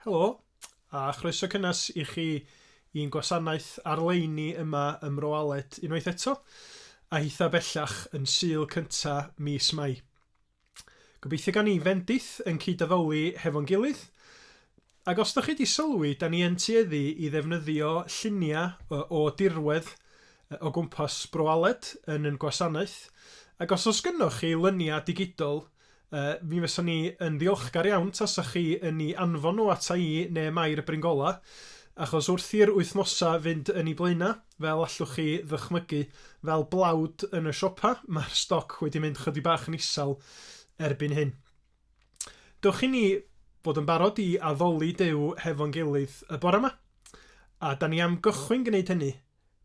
Helo, a chroeso cynnes i chi i'n gwasanaeth ar-lein ni yma ym Mro Aled unwaith eto, a hitha bellach yn Sul cynta mis Mai. Gobeithio gawn ni fendith yn cyd-addoli hefo'n gilydd, ac os dach chi 'di sylwi, da ni yn tueddu i ddefnyddio lluniau o dirwedd o gwmpas Bro Aled yn yn gwasanaeth, ac os oes gynnoch chi lyniau digidol Yy, mi fysan ni yn ddiolchgar iawn tasa chi yn 'u anfon nhw ata i neu Mair Bryngola, achos wrth i'r wythnosa fynd yn 'u blaena', fel allwch chi ddychmygu, fel blawd yn y siopa, ma'r stoc wedi mynd chydig bach yn isel erbyn hyn. Dewch i ni fod yn barod i addoli Duw hefo'n gilydd y bore 'ma, a 'dan ni am gychwyn gwneud hynny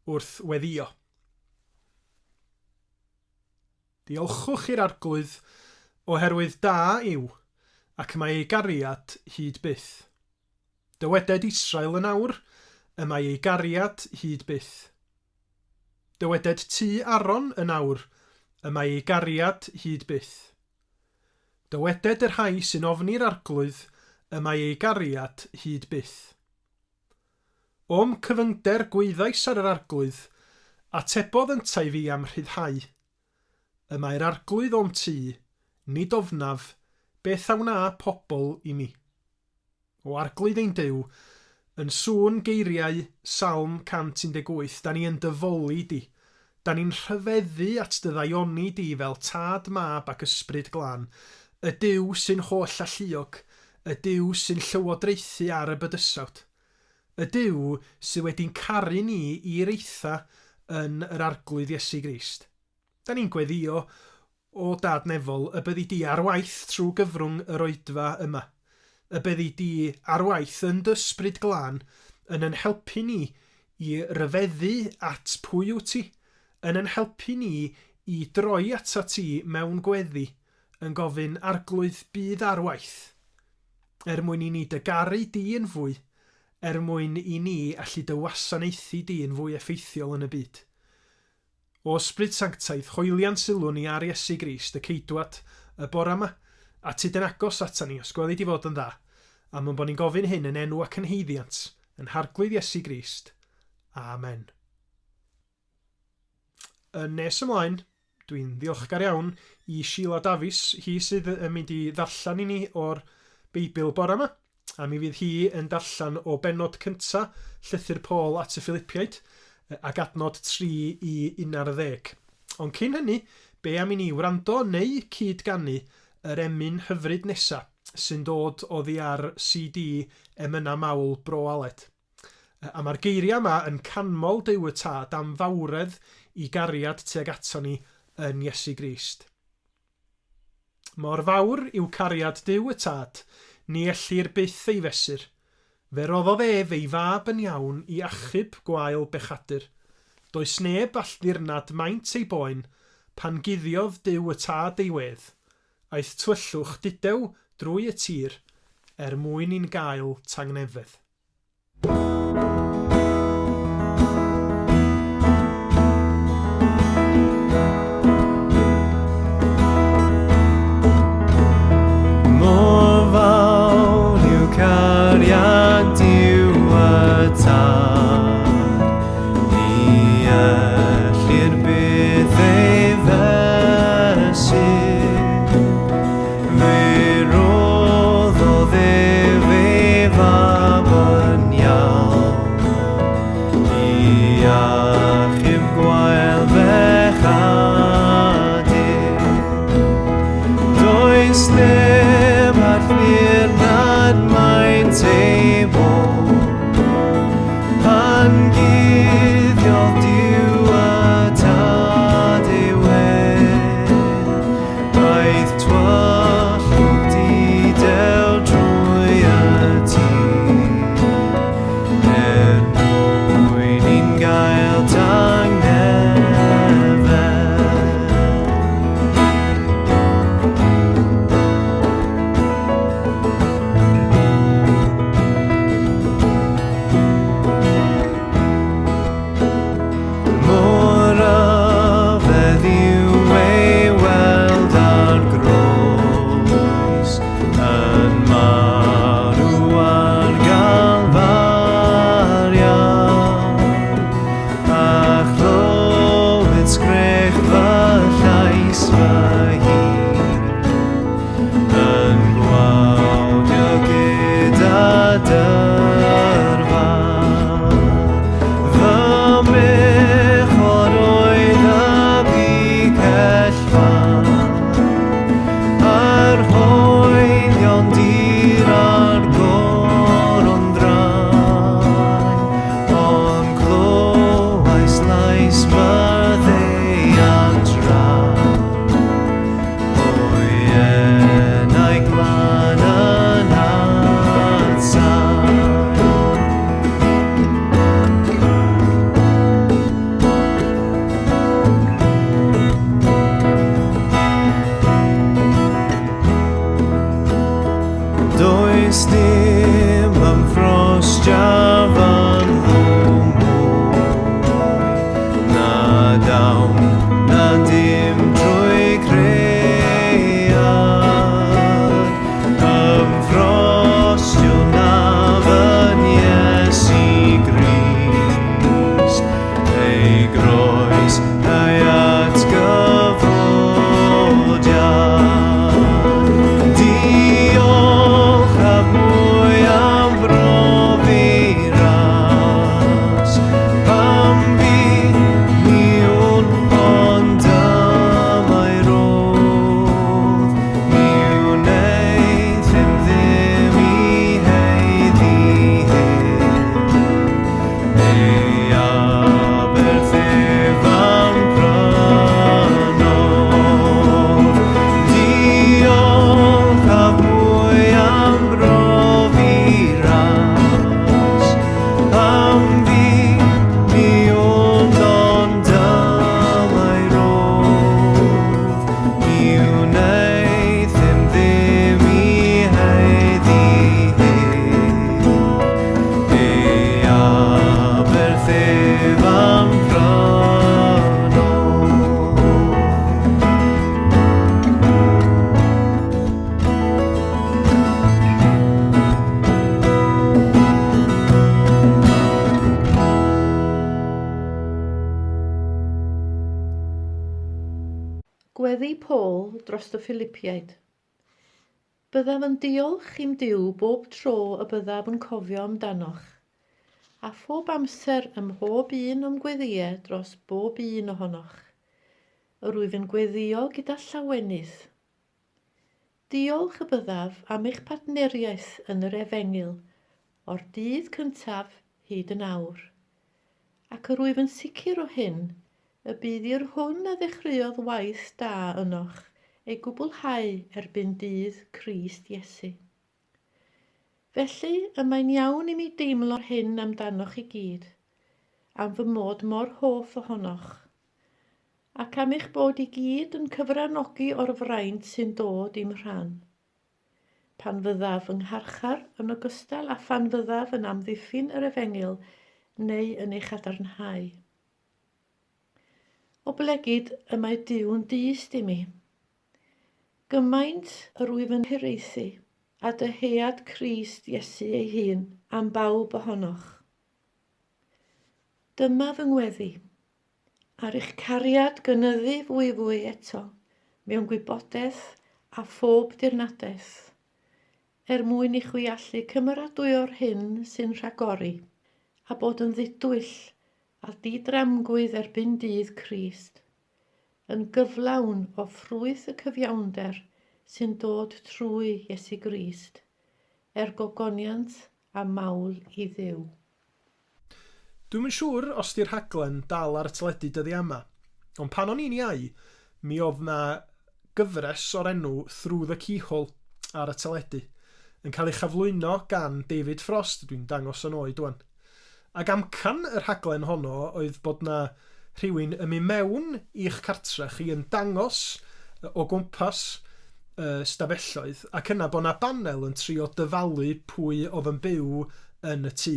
wrth weddïo. Diolchwch i'r Arglwydd, oherwydd da yw, ac mae ei gariad hyd byth. Dyweded Israel yn awr, y mae ei gariad hyd byth. Dyweded tŷ Aaron yn awr, y mae ei gariad hyd byth. Dyweded y rhai sy'n ofni'r Arglwydd, y mae ei gariad hyd byth. O'm cyfyngder gwaeddais ar yr Arglwydd, atebodd yntau fi a'm rhyddhau. Y mae'r Arglwydd o'm tu, nid ofnaf, beth a wna pobl i mi? O Arglwydd ein Duw, yn sŵn geiriau Salm 118, da ni yn dy foli di. Da ni'n rhyfeddu at dy ddaioni di fel Tad, Mab ac Ysbryd Glân, y Duw sy'n holl alluog, y Duw sy'n llywodraethu ar y bydysawd, y Duw sy wedi'n caru ni i'r eitha yn yr Arglwydd Iesu Grist. Da ni'n gweddïo O Dad Nefol, y byddi di ar waith trwy gyfrwng yr oedfa yma. Y byddi di ar waith yn dy Ysbryd Glân yn yn helpu ni i ryfeddu at pwy wyt ti, yn yn helpu ni i droi atat ti mewn gweddi, yn gofyn, Arglwydd, bydd ar waith. Er mwyn i ni dy garu di yn fwy, er mwyn i ni allu dy wasanaethu di yn fwy effeithiol yn y byd. O Ysbryd Sanctaidd, hoelian sylw ni ar Iesu Grist, y Ceidwad, y bore 'ma, a tyd yn agos ata ni, os gweli di fod yn dda, am ein bod ni'n gofyn hyn yn enw ac yn haeddiant, yn Harglwydd Iesu Grist. Amen. Yn nes ymlaen, dwi'n ddiolchgar iawn i Sheila Davies, hi sydd yn mynd i ddarllen i ni o'r Beibl bore 'ma. A mi fydd hi yn darllen o bennod cynta llythyr Paul at y Philipiaid, ac adnod 3 i 11. Ond cyn hynny, be am i ni wrando neu cyd-ganu yr emyn hyfryd nesa, sy'n dod oddi ar CD Emynau Mawl Bro Aled. A mae'r geiriau yma yn canmol Duw y Tad am fawredd i gariad tuag ato ni yn Iesu Grist. Mor fawr yw cariad Duw y Tad, ni ellir byth ei fesur. Fe roddodd ef ei Fab yn iawn i achub gwael bechadur. Does neb all ddirnad maint ei boen, pan guddiodd Duw y Tad ei wedd. Aeth tywyllwch dudew drwy y tir, er mwyn i'n gael tangnefedd. Mor fawr yw cariad Duw y Tad, ni ellir byth ei fesur. Fe roddodd ef ei fab yn iawn. Does dim ymffrostiaf ynddo mwy na dawn na dim trwy gread. Ymffrostio naf yn Iesu Grist, ei groes a'i atgyfodiad. Diolch am mwy am brofi ras, pam fi ni wn ond am ei rodd, ni wneith him ddim i heiddi hyn. Ei aberth ef am prynodd. Diolch am mwy am brofi ras, am fi ni wn ond am ei rodd, ni wneith him ddim i heiddi hyn. Ei aberth ef am prynodd. Gweddi Paul dros y Philipiaid. Byddaf yn diolch i'm Duw bob tro y byddaf yn cofio amdanoch, a phob amser ym mhob un o'm gweddïau dros bob un ohonoch. Yr wyf yn gweddïo gyda llawenydd. Diolch y byddaf am eich partneriaeth yn yr Efengyl o'r dydd cyntaf hyd yn awr. Ac yr wyf yn sicr o hyn, y bydd i'r hwn a ddechreuodd waith da ynoch ei gwblhau erbyn dydd Crist Iesu. Felly, y mae'n iawn i mi deimlo'r hyn amdanoch i gyd, am fy mod mor hoff ohonoch, ac am eich bod i gyd yn cyfranogi o'r fraint sy'n dod i'm rhan. Pan fyddaf yng ngharchar yn ogystal â phan fyddaf yn amddiffyn yr Efengyl neu yn ei chadarnhau. Oblegid y mae Duw'n dyst i mi. Gymaint yr wyf yn hiraethu a dyhead Crist Iesu ei hun am bawb ohonoch. Dyma fy ngweddi. Ar eich cariad gynyddu fwyfwy eto mewn gwybodaeth a phob dirnadaeth, er mwyn i chwi allu cymeradwyo'r hyn sy'n rhagori, a bod yn ddidwyll a didramgwydd erbyn dydd Crist, yn gyflawn o ffrwyth y cyfiawnder sy'n dod trwy Iesu Grist, er gogoniant a mawl i Dduw. Dwi'm yn siŵr os 'di'r rhaglen dal ar y teledu dyddia' yma, ond pan o'n i'n iau, mi o'dd 'na gyfres o'r enw Through the Keyhole ar y teledu, yn cael ei chyflwyno gan David Frost, dwi'n dangos yn oed ŵan. Ac amcan y rhaglen honno oedd bod 'na rhywun yn mynd mewn i'ch cartre chi yn dangos o gwmpas y stafelloedd, ac yna bod 'na banel yn trio dyfalu pwy oedd yn byw yn y tŷ.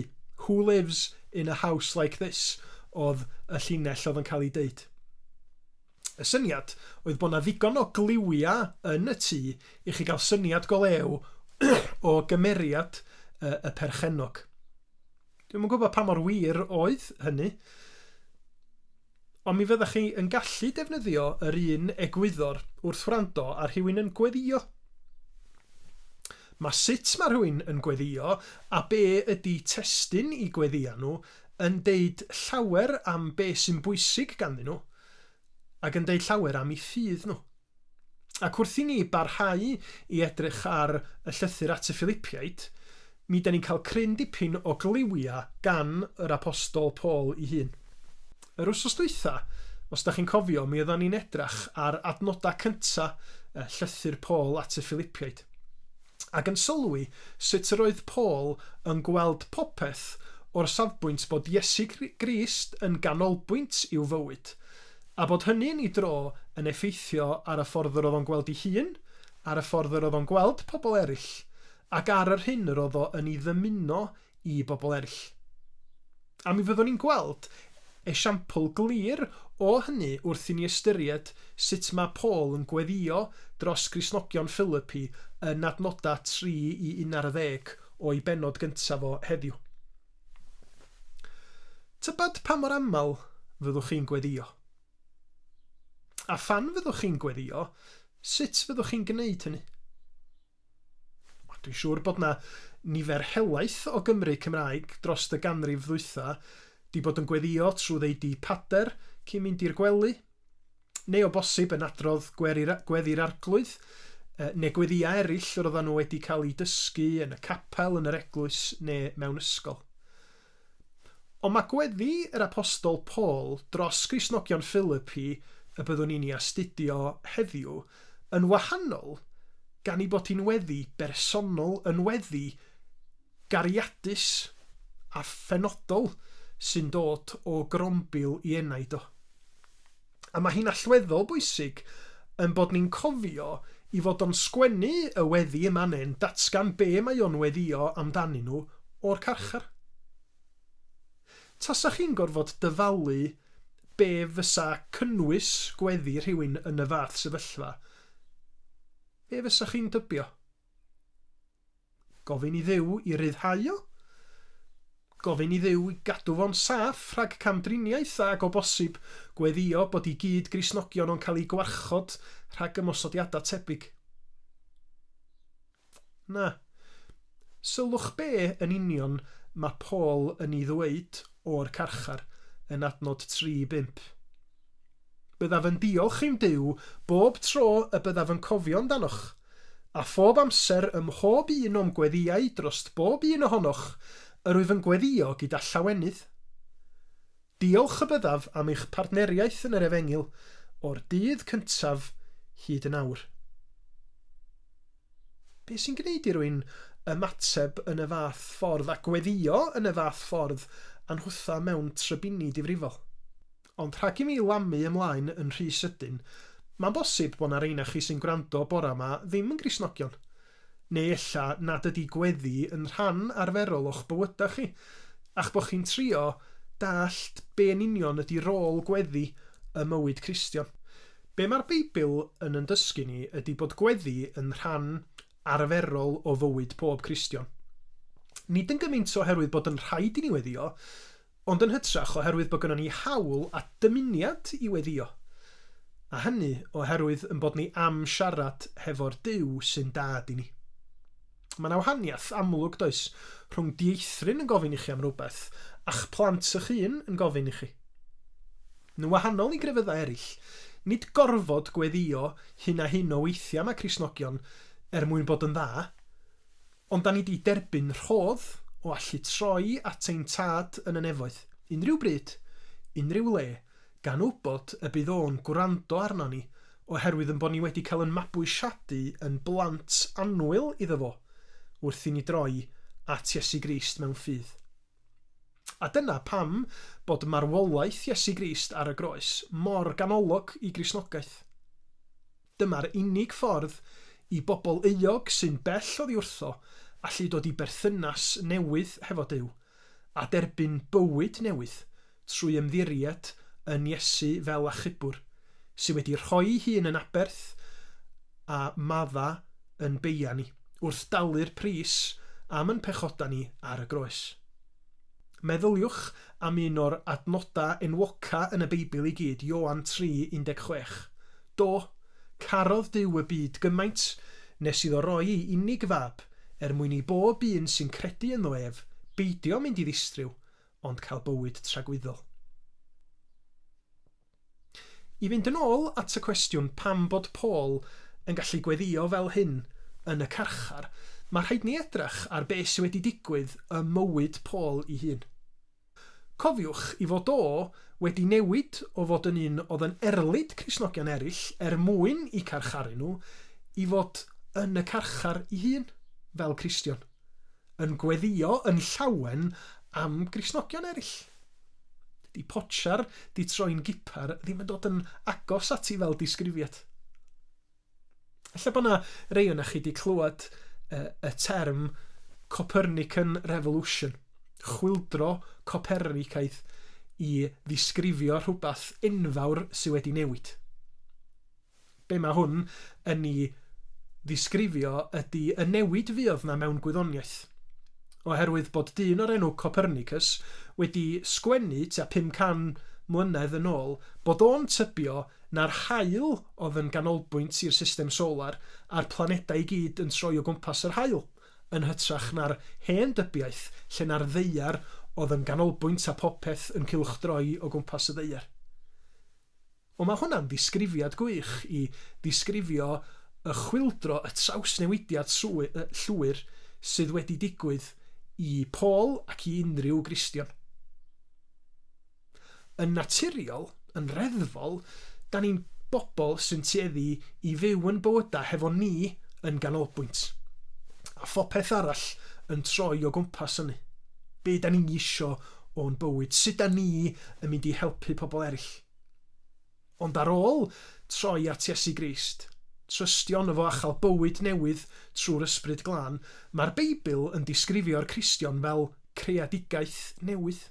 Who lives in a house like this? oedd y llinell oedd yn cael ei deud. Y syniad oedd bod 'na ddigon o gliwia yn y tŷ i chi gael syniad go lew o gymeriad y perchennog. Dwi'm yn gwybod pa mor wir oedd hynny, ond mi fyddech chi yn gallu defnyddio yr un egwyddor wrth wrando ar rhywun yn gweddïo. Mae sut mae rhywun yn gweddïo a be ydy testun i gweddïa nhw yn deud llawer am be sy'n bwysig ganddyn nhw, ac yn deud llawer am eu ffydd nhw. Ac wrth i ni barhau i edrych ar y llythyr at y Philipiaid, mi 'dan ni'n cael cryn dipyn o gliwia gan yr Apostol Paul 'i hun. Yr wsos dwytha, os 'dach chi'n cofio, mi oeddan ni'n edrach ar adnoda cynta llythyr Paul at y Philipiaid, ac yn sylwi sut yr oedd Paul yn gweld popeth o'r safbwynt bod Iesu Grist yn ganolbwynt i'w fywyd, a bod hynny yn ei dro yn effeithio ar y ffordd yr oedd o'n gweld ei hun, ar y ffordd yr oedd o'n gweld pobl eraill, ac ar yr hyn yr oedd o yn ei ddymuno i bobl eraill. A mi fyddwn ni'n gweld esiampl glir o hynny wrth i ni ystyried sut mae Paul yn gweddïo dros Gristnogion Philipi yn adnodau 3 i 11 o'i bennod gyntaf o heddiw. Tybed pa mor aml fyddwch chi'n gweddïo? A phan fyddwch chi'n gweddïo, sut fyddwch chi'n gwneud hynny? Dwi'n siŵr bod 'na nifer helaeth o Gymry Cymraeg drost y ganrif ddwytha 'di bod yn gweddïo trwy ddeud 'u pader cyn mynd i'r gwely, neu o bosib yn adrodd Gweddi'r Arglwydd, neu gweddïau eraill yr oeddan nhw wedi cael eu dysgu yn y capel, yn yr eglwys neu mewn ysgol. Ond mae gweddi yr Apostol Paul dros Gristnogion Philipi y byddwn ni'n ei astudio heddiw yn wahanol gan ei bod hi'n weddi bersonol, yn weddi gariadus a phenodol sy'n dod o grombil i enaid o. A mae hi'n allweddol bwysig yn bod ni'n cofio i fod o'n sgwennu y weddi yma neu'n datgan be mae o'n weddïo amdanyn nhw o'r carchar. Tasa chi'n gorfod dyfalu be fysa cynnwys gweddi rhywun yn y fath sefyllfa, be fysa chi'n dybio? Gofyn i Dduw i ryddhau o? Gofyn i Dduw i gadw fo'n saff rhag camdriniaeth ac o bosib gweddïo bod i gyd Gristnogion o'n cael eu gwarchod rhag ymosodiadau tebyg? Na. Sylwch be yn union mae Paul yn ei ddweud o'r carchar yn adnod 3, 5. Byddaf yn diolch i'm Duw bob tro y byddaf yn cofio amdanoch, a phob amser ym mhob un o'm gweddïau drost bob un ohonoch, yr wyf yn gweddïo gyda llawenydd. Diolch y byddaf am eich partneriaeth yn yr Efengyl o'r dydd cyntaf hyd yn awr. Be sy'n gwneud i rywun ymateb yn y fath ffordd a gweddïo yn y fath ffordd a nhwtha mewn trybini difrifol? Ond rhag i mi lamu ymlaen yn rhy sydyn, mae'n bosib bod 'na rei 'na chi sy'n gwrando bora 'ma ddim yn Gristnogion. Neu ella nad ydi gweddi yn rhan arferol o'ch bywyda chi, a'ch bod chi'n trio dallt be yn union ydi rôl gweddi ym mywyd Cristion. Be mae'r Beibl yn yn dysgu ni ydi bod gweddi yn rhan arferol o fywyd pob Cristion. Nid yn gymaint oherwydd bod yn rhaid i ni weddïo, Ond yn hytrach oherwydd bod gynnon ni hawl a dymuniad i weddïo. A hynny oherwydd yn bod ni am siarad hefo'r Duw sy'n Dad i ni. Mae 'na wahaniaeth amlwg, does, rhwng dieithryn yn gofyn i chi am rywbeth a'ch plant eich hun yn gofyn i chi. Yn wahanol i grefyddau eraill, nid gorfod gweddïo hyn a hyn o weithiau mae Cristnogion er mwyn bod yn dda, Ond da ni 'di derbyn rhodd o allu troi at ein Tad yn y nefoedd, unrhyw bryd, unrhyw le, gan wybod y bydd o'n gwrando arnon ni oherwydd yn bod ni wedi cael yn mabwysiadu yn blant annwyl iddo fo wrth i ni droi at Iesu Grist mewn ffydd. A dyna pam bod marwolaeth Iesu Grist ar y groes mor ganolog i Gristnogaeth. Dyma'r unig ffordd i bobl euog sy'n bell oddi wrtho allu dod i berthynas newydd hefo Duw, a derbyn bywyd newydd trwy ymddiried yn Iesu fel Achubwr, sydd wedi rhoi'i hun yn aberth a madda yn beia ni, wrth dalu'r pris am yn pechoda ni ar y groes. Meddyliwch am un o'r adnodau enwoca yn y Beibl i gyd, Ioan 3:16. Do, carodd Duw y byd gymaint nes iddo roi ei unig fab er mwyn i bob un sy'n credu ynddo ef beidio mynd i ddistryw ond cael bywyd tragwyddol. I fynd yn ôl at y cwestiwn pam bod Paul yn gallu gweddïo fel hyn yn y carchar, mae rhaid ni edrach ar beth sydd wedi digwydd ym mywyd Paul ei hun. Cofiwch i fod o wedi newid o fod yn un oedd yn erlid Cristnogion eraill er mwyn i carcharu nhw, i fod yn y carchar ei hun, fel Cristion, yn gweddïo yn llawen am Gristnogion eraill. Dydy potsiar 'di troi'n gipar ddim yn dod yn agos ati fel disgrifiad. Ella bod 'na rei o'na chi 'di clywed y term Copernican Revolution, chwyldro Copernicaidd i ddisgrifio rhywbeth enfawr sydd wedi newid. Be mae hwn yn ei ddisgrifio ydy y newid fuodd 'na mewn gwyddoniaeth. Oherwydd bod dyn o'r enw Copernicus wedi sgwennu tua 500 mlynedd yn ôl bod o'n tybio na'r haul oedd yn ganolbwynt i'r system solar a'r planedau i gyd yn troi o gwmpas yr haul, yn hytrach na'r hen dybiaeth lle na'r ddaear oedd yn ganolbwynt a popeth yn cylchdroi o gwmpas y ddaear. Wel, mae hwnna'n ddisgrifiad gwych i ddisgrifio y chwyldro, y trawsnewidiad llwyr sydd wedi digwydd i Paul ac i unrhyw Gristion. Yn naturiol, yn reddfol, da ni'n bobl sy'n tueddu i fyw yn bywydau hefo ni yn ganolbwynt, a phopeth arall yn troi o gwmpas hynny. Be da ni isio o'n bywyd? Sut da ni yn mynd i helpu pobl eraill? Ond ar ôl troi at Iesu Grist, trystio yno fo a chael bywyd newydd trwy'r Ysbryd Glân, mae'r Beibl yn disgrifio'r Cristion fel creadigaeth newydd.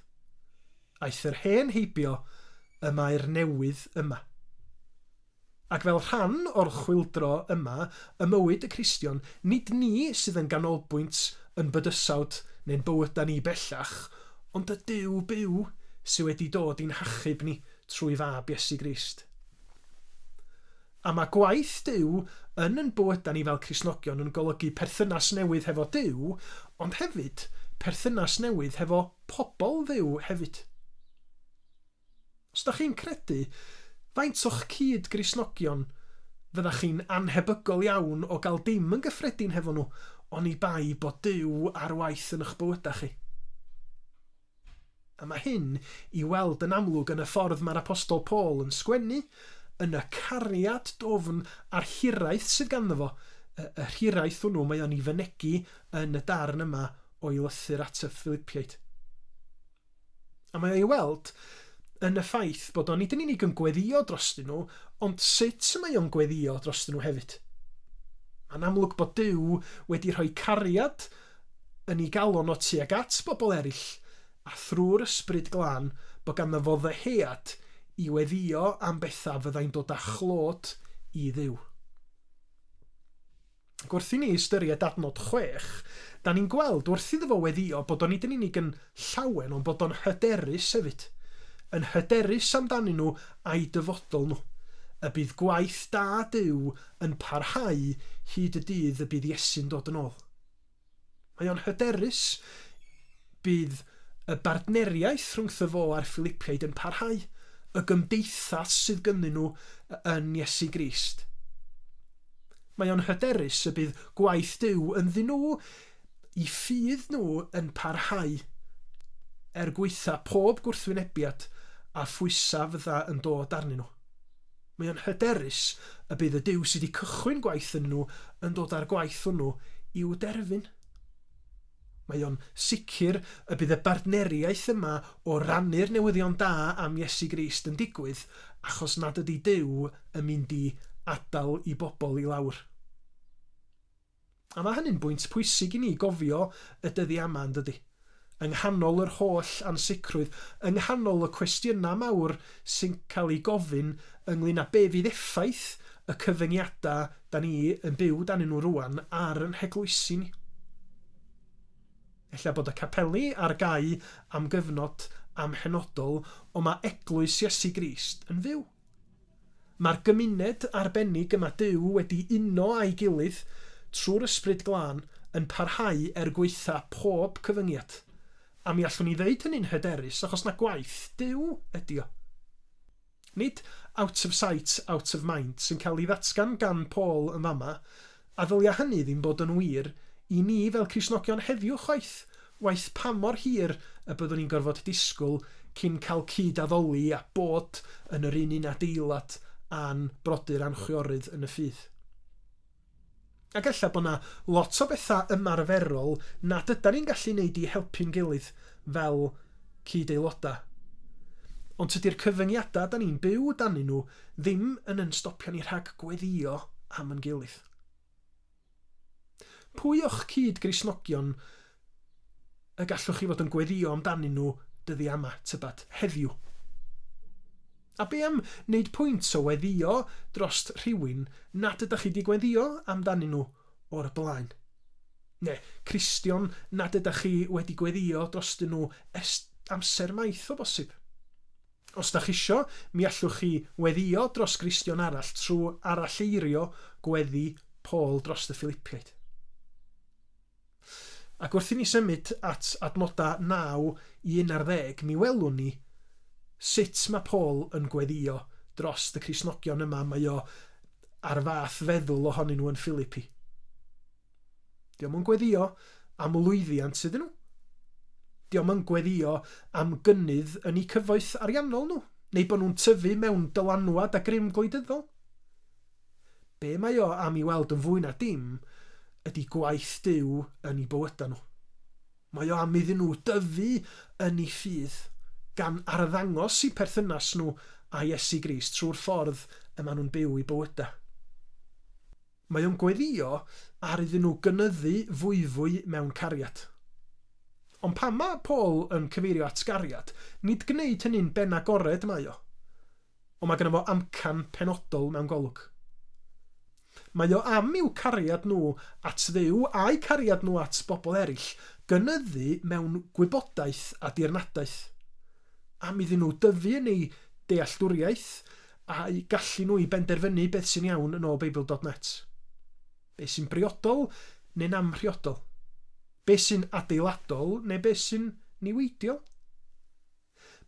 Aeth yr hen heibio, y mae'r newydd yma. Ac fel rhan o'r chwyldro yma ym mywyd y Cristion, nid ni sydd yn ganolbwynt yn bydysawd neu'n bywydau ni bellach, ond y Duw byw sy wedi dod i'n hachub ni trwy Fab Iesu Grist. A mae gwaith Duw yn yn bywydau ni fel Cristnogion yn golygu perthynas newydd hefo Duw, ond hefyd perthynas newydd hefo pobl Dduw hefyd. Os dach chi'n credu, faint o'ch cyd-Gristnogion fyddach chi'n annhebygol iawn o gael dim yn gyffredin hefo nhw, oni bai bod Duw ar waith yn eich bywydau chi? A mae hyn i weld yn amlwg yn y ffordd mae'r Apostol Paul yn sgwennu, yn y cariad dwfn a'r hiraeth sydd ganddo fo, yr hiraeth hwnnw mae o'n ei fynegi yn y darn yma o'i lythyr at y Philipiaid. A mae o i weld yn y ffaith bod o nid yn unig yn gweddïo drostyn nhw, ond sut mae o'n gweddïo drostyn nhw hefyd. Mae'n amlwg bod Duw wedi rhoi cariad yn ei galon o tuag at bobl eraill, a thrwy'r Ysbryd Glân bod ganddo fo ddyhead i weddïo am bethau fyddai'n dod â chlod i Dduw. Ac wrth i ni ystyried adnod 6, da ni'n gweld wrth iddo fo weddïo bod o nid yn unig yn llawen ond bod o'n hyderus hefyd. Yn hyderus amdanyn nhw a'u dyfodol nhw. Y bydd gwaith da Duw yn parhau hyd y dydd y bydd Iesu'n dod yn ôl. Mae o'n hyderus bydd y bartneriaeth rhwngtho fo a'r Philipiaid yn parhau, y gymdeithas sydd gynnyn nhw yn Iesu Grist. Mae o'n hyderus y bydd gwaith Duw ynddyn nhw, i ffydd nhw yn parhau, er gwaetha pob gwrthwynebiad a phwysau fydda yn dod arnyn nhw. Mae o'n hyderus y bydd y Duw sydd wedi cychwyn gwaith ynddyn nhw yn dod â'r gwaith hwnnw i'w derfyn. Mae o'n sicr y bydd y bartneriaeth yma o rannu'r newyddion da am Iesu Grist yn digwydd achos nad ydy Duw yn mynd i adael i bobl i lawr. A mae hynny'n bwynt pwysig i ni gofio y dyddiau yma, yn dydy? Yng nghanol yr holl ansicrwydd, yng nghanol y cwestiynau mawr sy'n cael eu gofyn ynglŷn â be fydd effaith y cyfyngiadau da ni yn byw danyn nhw rŵan ar yn heglwysi ni. Ella bod y capeli ar gau am gyfnod amhenodol, ond mae eglwys Iesu Grist yn fyw. Mae'r gymuned arbennig y mae Duw wedi uno â'i gilydd trwy'r Ysbryd Glân yn parhau er gwaetha pob cyfyngiad. A mi allwn ni ddeud hynny'n hyderus achos na gwaith Duw ydi o. Nid out of sight, out of mind sy'n cael ei ddatgan gan Paul yn fama, a ddylia hynny ddim bod yn wir i ni fel Cristnogion heddiw chwaith, waeth pa mor hir y byddwn ni'n gorfod disgwyl cyn cael cyd-addoli a bod yn yr un un adeilad â'n brodyr a'n chwiorydd yn y ffydd. Ac ella bod 'na lot o bethau ymarferol nad ydan ni'n gallu neud i helpu'n gilydd fel cyd-aelodau. Ond tydi'r cyfyngiadau da ni'n byw danyn nhw ddim yn yn stopio ni rhag gweddïo am yn gilydd. Pwy o'ch cyd-Gristnogion y gallwch chi fod yn gweddïo amdanyn nhw dyddiau yma, tybed, heddiw? A be am wneud pwynt o weddïo drost rhywun nad ydych chi 'di gweddïo amdanyn nhw o'r blaen? Neu Cristion nad ydych chi wedi gweddïo drostyn nhw ers amser maith o bosib? Os dach isio, mi allwch chi weddïo dros Gristion arall trwy aralleirio gweddi Paul drost y Philipiaid. Ac wrth i ni symud at adnodau 9 i 11, mi welwn ni sut mae Paul yn gweddïo drost y Cristnogion yma mae o ar fath feddwl ohonyn nhw yn Philipi. Dio'm yn gweddïo am lwyddiant iddyn nhw. Dio'm yn gweddïo am gynnydd yn eu cyfoeth ariannol nhw, neu bod nhw'n tyfu mewn dylanwad a grym gwleidyddol. Be mae o am i weld yn fwy na dim ydy gwaith Duw yn eu bywydau nhw. Mae o am iddyn nhw dyfu yn eu ffydd, gan arddangos eu perthynas nhw â Iesu Grist trwy'r ffordd y maen nhw'n byw eu bywydau. Mae o'n gweddïo ar iddyn nhw gynyddu fwyfwy mewn cariad. Ond pan mae Paul yn cyfeirio at gariad, nid gwneud hynny'n benagored mae o. Ond mae gynno fo amcan penodol mewn golwg. Mae o am i'w cariad nhw at Dduw a'u cariad nhw at bobl eraill gynyddu mewn gwybodaeth a dirnadaeth. Am iddyn nhw dyfu yn eu dealltwriaeth a'u gallu nhw i benderfynu beth sy'n iawn yn ôl Beibl dot net. Be sy'n briodol neu'n amhriodol. Be sy'n adeiladol neu be sy'n niweidiol.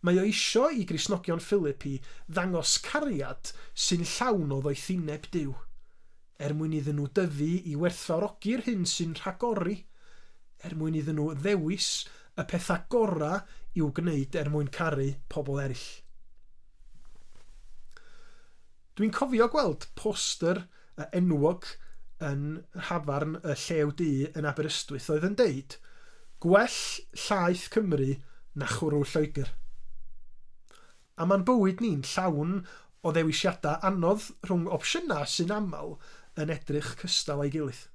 Mae o isio i Gristnogion Philipi ddangos cariad sy'n llawn o ddoethineb Duw, er mwyn iddyn nhw dyfu i werthfawrogi'r hyn sy'n rhagori, er mwyn iddyn nhw ddewis y pethau gorau i'w gwneud er mwyn caru pobl eraill. Dwi'n cofio gweld poster enwog yn nhafarn y Llew Du yn Aberystwyth oedd yn deud, Gwell llaeth Cymru na chwrw Lloegr. A ma'n bywyd ni'n llawn o ddewisiadau anodd rhwng opsiynau sy'n aml yn edrych cystal â'i gilydd.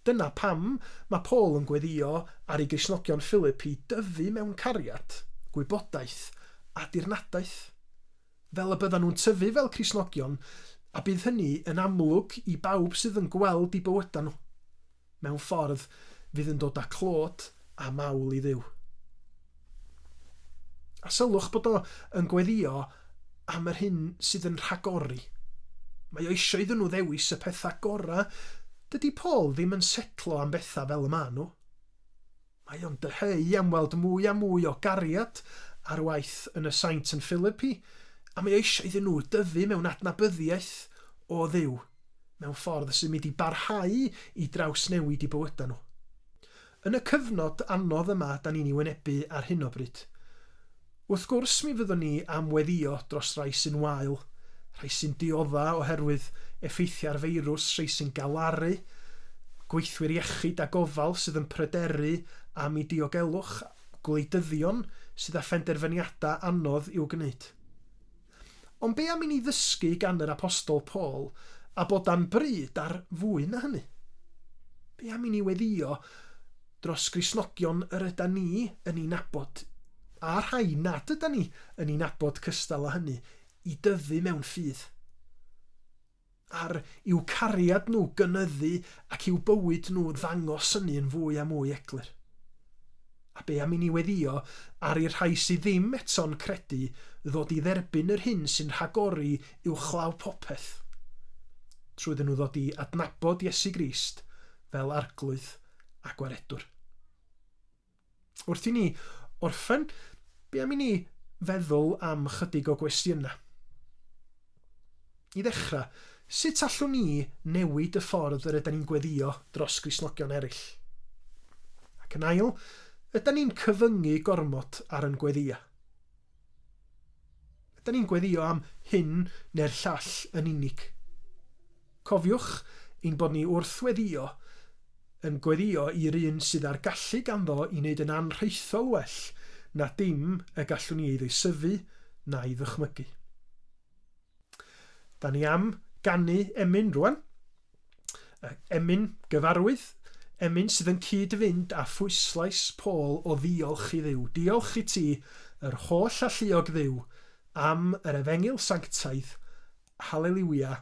Dyna pam mae Paul yn gweddïo ar ei Gristnogion Philipi dyfu mewn cariad, gwybodaeth, a dirnadaeth. Fel y byddan nhw'n tyfu fel Cristnogion, a bydd hynny yn amlwg i bawb sydd yn gweld eu bywydau nhw, mewn ffordd fydd yn dod â clod a mawl i Dduw. A sylwch bod o yn gweddïo am yr hyn sydd yn rhagori. Mae o eisiau iddyn nhw ddewis y pethau gorau. Dydy Paul ddim yn setlo am bethau fel y maen nhw. Mae o'n dyheu am weld mwy a mwy o gariad ar waith yn y saint yn Philipi, a mae o eisiau iddyn nhw dyfu mewn adnabyddiaeth o Dduw, mewn ffordd sy'n mynd i barhau i drawsnewid eu bywydau nhw. Yn y cyfnod anodd yma 'da ni'n ei wynebu ar hyn o bryd. Wrth gwrs mi fyddwn ni am weddïo dros rai sy'n wael, rhai sy'n diodda oherwydd effeithiau'r feirws, rhei sy'n galaru, gweithwyr iechyd a gofal sydd yn pryderu am eu diogelwch, gwleidyddion sydd â phenderfyniadau anodd i'w gwneud. Ond be am i ni ddysgu gan yr Apostol Paul a bod â'n bryd ar fwy na hynny? Be am i ni weddïo dros Gristnogion yr ydan ni yn eu nabod, a rhai nad ydan ni yn eu nabod cystal â hynny, i dyfu mewn ffydd? ar i'w cariad nhw gynyddu ac i'w bywyd nhw ddangos hynny yn fwy a mwy eglur. A be am i ni weddïo ar i'r rhai sydd ddim eto'n credu ddod i dderbyn yr hyn sy'n rhagori uwchlaw popeth, trwy iddyn nhw ddod i adnabod Iesu Grist fel Arglwydd a Gwaredwr. Wrth i ni orffen, be am i ni feddwl am chydig o gwestiynau? I ddechrau, sut allwn ni newid y ffordd yr ydan ni'n gweddïo dros Gristnogion eraill? Ac yn ail, ydan ni'n cyfyngu gormod ar yn gweddïau? Ydan ni'n gweddïo am hyn neu'r llall yn unig? Cofiwch ein bod ni wrth weddïo yn gweddïo i'r un sydd â'r gallu ganddo i wneud yn anrhaethol well na dim y gallwn ni ei ddeisyfu na'i ddychmygu. Da ni am ganu emyn rwan. Emyn gyfarwydd, emyn sydd yn cyd-fynd â phwyslais Paul o ddiolch i Dduw. Diolch i ti, yr holl alluog Dduw, am yr efengyl sanctaidd. Haleliwia.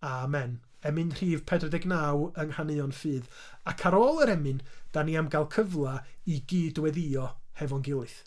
Amen. Emyn rhif 49 yng Nghaneuon Ffydd. Ac ar ôl yr emyn, da ni am gael cyfle i gyd-weddïo hefo'n gilydd.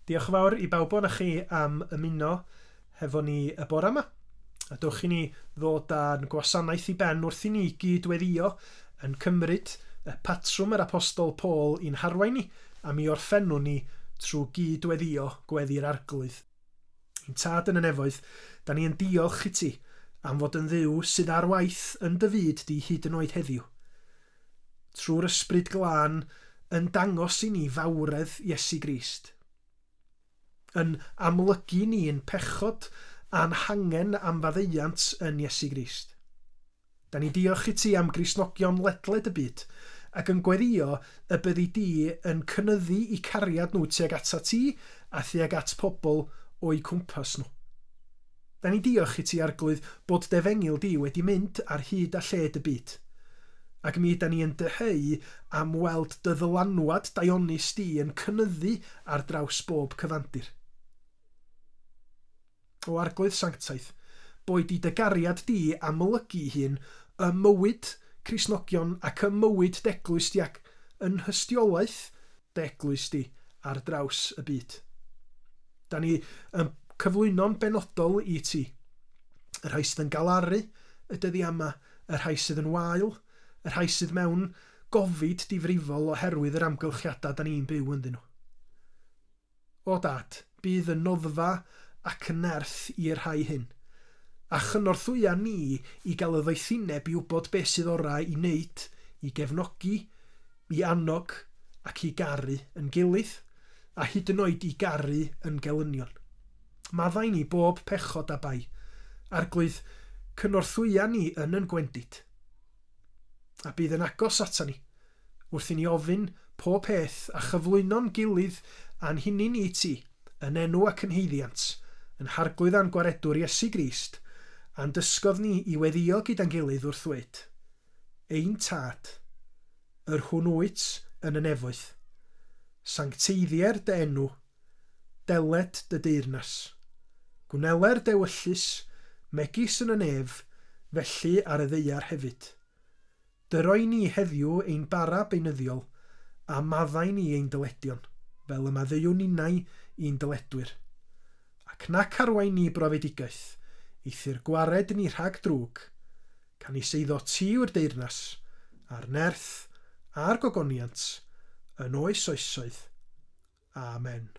Diolch yn fawr i bawb o'n chi am ymuno hefo ni y bore yma. A dewch i ni ddod â'n gwasanaeth i ben wrth i ni gyd-weddïo yn cymryd y patrwm yr Apostol Paul i'n harwain ni, a mi orffennwn ni trwy gyd-weddïo gweddi'r Arglwydd. Ein Tad yn y nefoedd, da ni yn diolch i ti am fod yn Dduw sydd ar waith yn dy fyd di hyd yn oed heddiw. Trwy'r Ysbryd Glân yn dangos i ni fawredd Iesu Grist. Yn amlygu ni'n pechod a'n hangen am faddeuant yn Iesu Grist. Da ni'n diolch i ti am Gristnogion ledled y byd, ac yn gweddïo y byddi di yn cynyddu i cariad nhw tuag atat ti a thuag at pobl o'u cwmpas nhw. Da ni'n diolch i ti, Arglwydd, bod d'efengyl di wedi mynd ar hyd a lled y byd. Ac mi yda ni yn dyheu am weld dy ddylanwad daionus di yn cynyddu ar draws bob cyfandir. O Arglwydd Sanctaidd, boed i dy gariad di amlygu'i hun ym mywyd Cristnogion ac ym mywyd d'eglwys di ac yn nhystiolaeth d'eglwys di ar draws y byd. Da ni yn cyflwyno'n benodol i ti. Y rhai sydd yn galaru y dyddiau yma, y rhai sydd yn wael, y rhai sydd mewn gofid difrifol oherwydd yr amgylchiadau da ni'n byw ynddyn nhw. O Dad, bydd yn noddfa ac yn nerth i'r rhai hyn, a chynorthwya ni i gael y ddoethineb i wybod beth sydd orau i wneud, i gefnogi, i annog ac i garu yn gilydd, a hyd yn oed i garu yn gelynion. Maddau ni bob pechod a bai. Arglwydd, cynorthwya ni yn yn gwendid. A bydd yn agos ata ni, wrth i ni ofyn pob peth a chyflwyno'n gilydd a'n hunin i ti, yn enw ac yn haeddiant, yn Harglwydd a'n Gwaredwr Iesu Grist, a'n dysgodd ni i weddïo gyda'n gilydd wrth ddweud, Ein Tad, yr hwn wyt yn y nefoedd. Sancteiddier dy enw, deled dy deyrnas. Gwneler d'ewyllys, Megis yn y nef, felly ar y ddaear hefyd. Dyro i ni heddiw ein bara beunyddiol, a maddau ni ein dyledion, fel y maddeuwn ninnau i'n dyledwyr. Ac nac arwain ni brofedigaeth, eithr gwared ni rhag drwg, canys eiddo ti yw'r deyrnas, a'r nerth, a'r gogoniant, yn oes oesoedd. Amen.